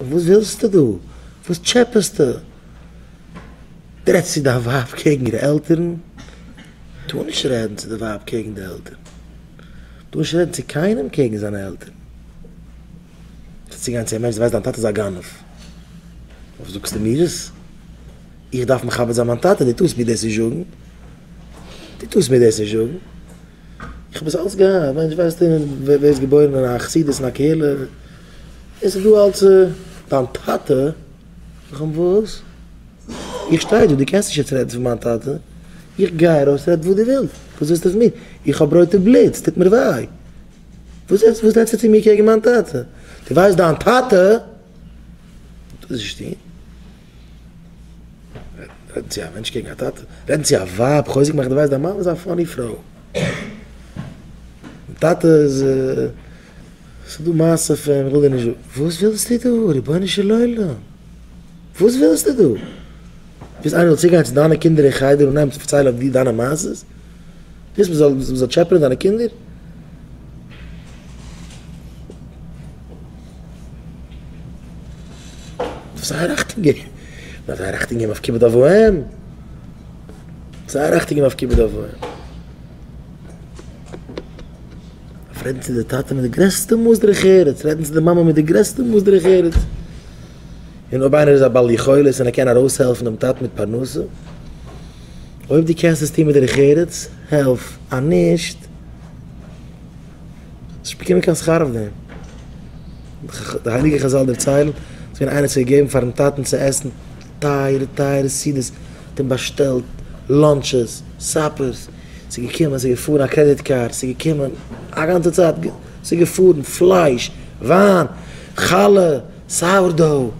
וואס ווילסטו דא? וואס טשעפעסטו? דו רעדסט צו דיין ווייב קעגן אירע עלטערן? טאר נישט רעדן צו די ווייב קעגן די עלטערן. טאר נישט רעדן צו קיינעם קעגן זיינע עלטערן. צו צוגיין צו א מענטש, דו ווייסט דיין טאטע איז א גנב. וואס זאגסטו מיר עס? איך דארף מכבד זיין מיין טאטע, דו טארסט מיר דאס נישט זאגן. דו טארסט מיר דאס נישט זאגן. איך האב עס אלץ געהאט, מענטש ווייסט ווער איז געבוירן אין א חסידות אין א קהילה, עס איז דא אלץ דיין טאטע, זאג איך וואס? איך שטיי דא, דו קענסט נישט יעצט רעדן פון מיין טאטע, איך גיי ארויס רעד וואס דו ווילסט, וואס ווילסטו פון מיר, איך האב רויטע בלוט, עס טוט מיר וויי, וואס וואס רעדסטו צו מיר קעגן מיין טאטע, דו ווייסט דיין טאטע, דאס נישט טון. רעדן צו א מענטש קעגן א טאטע, רעדן צו א ווייב, חוזק מאכן, דו ווייסט דיין מאמע איז א funny פרוי, דיין טאטע איז, ס'איז דא מעשה פון, איך וויל דיר נישט זאגן, וואס ווילסטו דא, רבונו של עולם, וואס ווילסטו דא, ווילסט איינער זאל צוגיין צו דיינע קינדער אין חדר און נעמען צו פארציילן אויף דיר דיינע מעשות? ווילסט מ'זאל מ'זאל טשעפענען דיינע קינדער? דארף זייער אכטונג געבן, מ'דארף זייער אכטונג געבן אויף כיבוד אב ואם, זייער אכטונג געבן אויף כיבוד אב ואם. דארף רעדן צו די טאטע מיט די גרעסטע מאס דרך ארץ, רעדן צו די מאמע מיט די גרעסטע מאס דרך ארץ. און אויב איינער איז א בעל יכולת און ער קען ארויסהעלפן דעם טאטן מיט פרנסה, אויב דו קענסט עס טון מיט דרך ארץ, העלף, אז נישט, זאלסט נישט באקומען קיין שכר אויף דעם. די הייליגע חזל דערציילן, אז ווען איינער האט זיך געגעבן פארן טאטן צו עסן טייערע טייערע סעודות, האט אים באשטעלט lunches, suppers, ס'איז געקומען, ס'איז געפארן א credit card, ס'איז געקומען א גאנצע צייט, ס'איז געפארן פלייש, וויין, חלה, sourdough,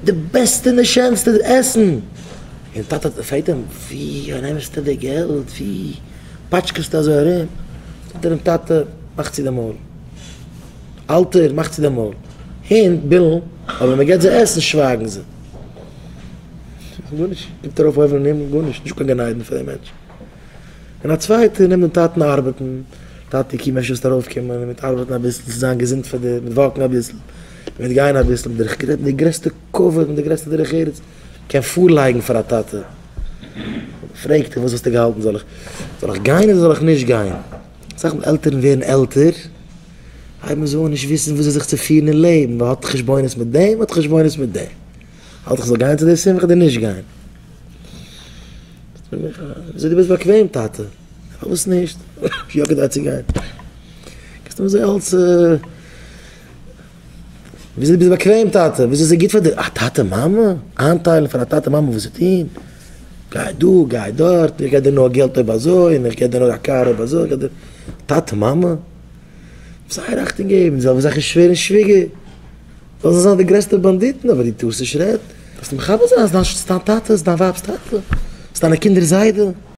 די בעסטע און די שענסטע עסן, און טאטע פרעגט אים, ווי נעמסטו די געלט, ווי פאטשקעסטו אזוי ארום, זאגט ער אים, טאטע, מאך צו די מויל, אלטער, מאך צו די מויל, הינט בילן, אבער מען געבט זיי עסן שווייגן זיי. גארנישט, קומט ארויף אויבן אין הימל, גארנישט, נישטא קיין גן עדן פאר דעם מענטש. און א צווייטער נעמט דעם טאטן ארבעטן, טאטי קום אפשר וועסטו ארויפקומען און מיט ארבעטן אביסל, ס'זאל זיין געזונט פאר דיר, מיט walk ן אביסל, מיט גיין אביסל, מיט די גרעסטע כבוד, מיט די גרעסטע דרך ארץ, קען פארלייגן פאר א טאטע. פרעגט ער וואס האסטו געהאלטן זאל איך זאל איך גיין אדער זאל איך נישט גיין? אסאך מאל עלטערן ווערן עלטער הייבן זיי אן נישט וויסן וויאזוי זיך צו פירן אין לעבן, מען האט חשבונות מיט דעם, מען האט חשבונות מיט דעם, האלט איך זאל גיין צו די שמחה אדער נישט גיין? וויאזוי דו ביסט באקוועם טאטע, פארוואס נישט? יא כדאי צו גיין. קענסט האבן אזוי אלס וויאזוי דו ביסט באקוועם טאטע, וויאזוי ס'איז גוט פאר דיר, א טאטע מאמע? איינטיילן פאר א טאטע מאמע וואס צו טון? גיי דא, גיי דארט, איך געב דיר נאר געלט אויב אזוי, און איך געב דיר נאר א קאר אויב אזוי, איך געב דיר, טאטע מאמע? זייער אכטונג געבן, די זעלבע זאך איז שווער און שוויגער, זאלן זיי זיין די גרעסטע באנדיטן, אבער דו טארסט נישט רעדן, דארפסט מכבד זיין, ס'איז דיין טאטע, ס'איז דיין ווייב'ס טאטע, ס'איז דיינע קינדער'ס זיידע.